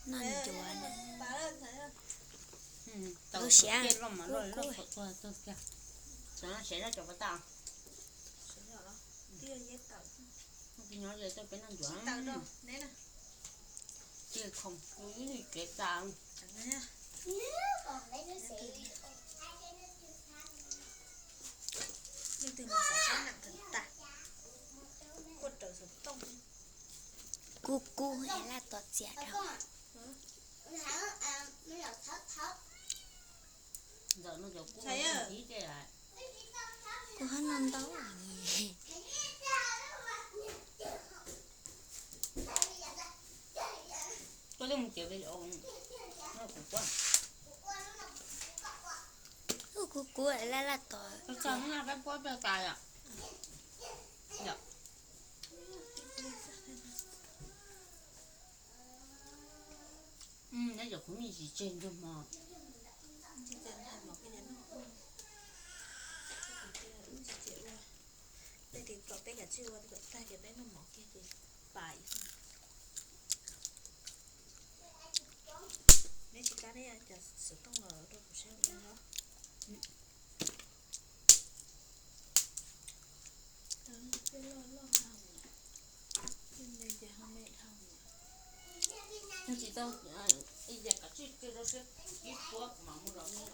Noj ncuav na. Lub siab kub kub. Cia khoom kev tas. Leej twg mas xav sab ntees tag, kuaj raws xov tooj. Kub kub es laj tos txias dhau. Ntxawm no cov kub ntawd ib teg lawm. Kub hab no ntau. Koj twb mus tsev, kuv kuv kuv laj laj tos. Koj txog hnub no peb puab peb tas yom. Neb cov kuv me ntsis tseg ntsug hmo. Tej ris kom peb kav tsij ua kom tag ces peb noj mov kiag ces pais. Neb tsis kab neb cov xov tooj los rau kuv saib ua no. Tej loj loj dhau, tej me ces ho me dhau. Tsis tau, ib yam kav tsij rau seb ib puab kuv mam mus los me.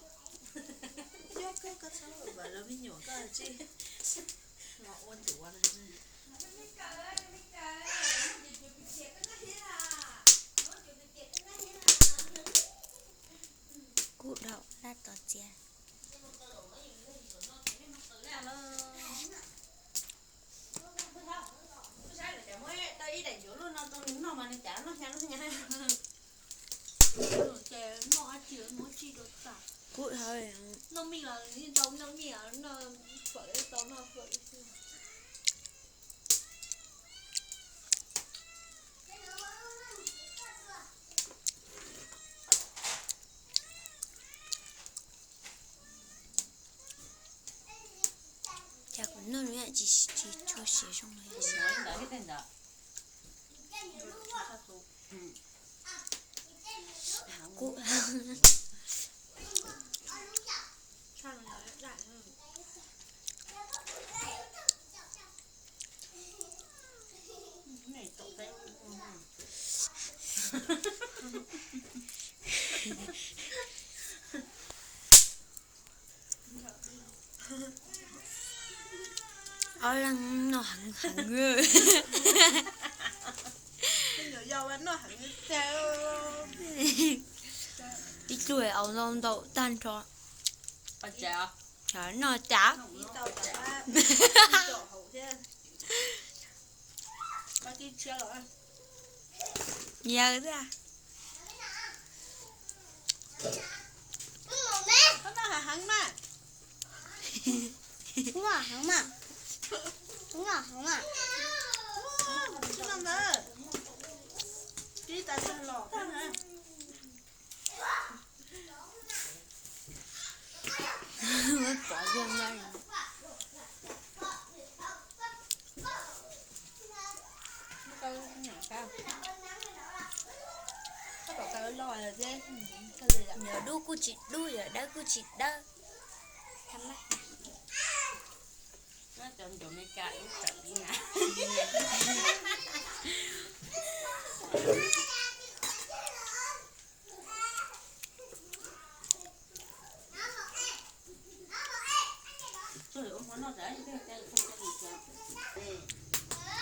Yog koj, koj txhob vam los me nyuam koj tsij los ua ncuav na. Kub dhau laj tos txias. Kub dhau. Cas kuv noj tsis tshua siav zoo li. Kub. Ob leeg noj heev heev. Ib tug au ntau ntau tag nrho. Noj cas. Yawg thiab. Koj noj heev mas. Noj heev mas. Noj heev mas. Tsis noj ntawd. Tib tas tag los. Yog dub kuj tsis dub, yog dawb kuj tsis dawb. Cov ncuav Meskas ib tawm ib na.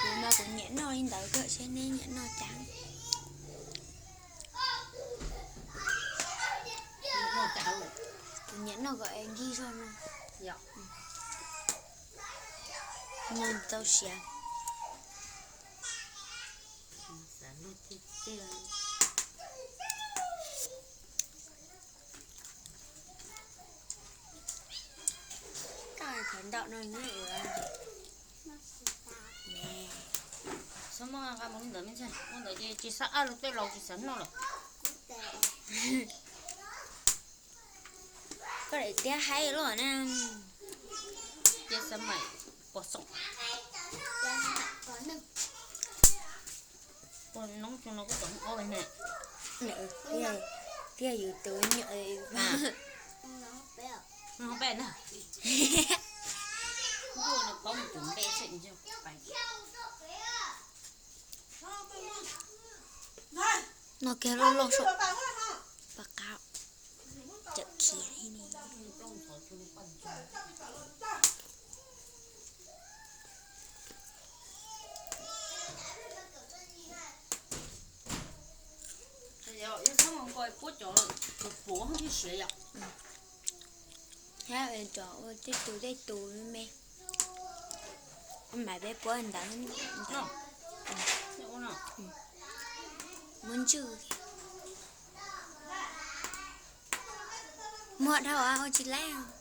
Kuv mas kuv nyiam noj li ntawd kawg, seb neb nyiam noj cas. Kuv nyiam noj kom es nkig zog no. Noj tau siav. Koj thov ntau no nyob ua. Xav muaj nqa mus li ntawd me ntxhais, ua ntawd ces tsis xav ab los tej laus tsis xav noj lawm. Koj daim tiab haib loj na. Ces xav maim pos xoom. Tiag yus tus nyuam. No kiag loj loj soj, pas qab, cawm khiav. Thiab cov ua tej tus tej tus me me, mam peb puab ntawd, muab ntswj. Muag dhau ua tsis laib.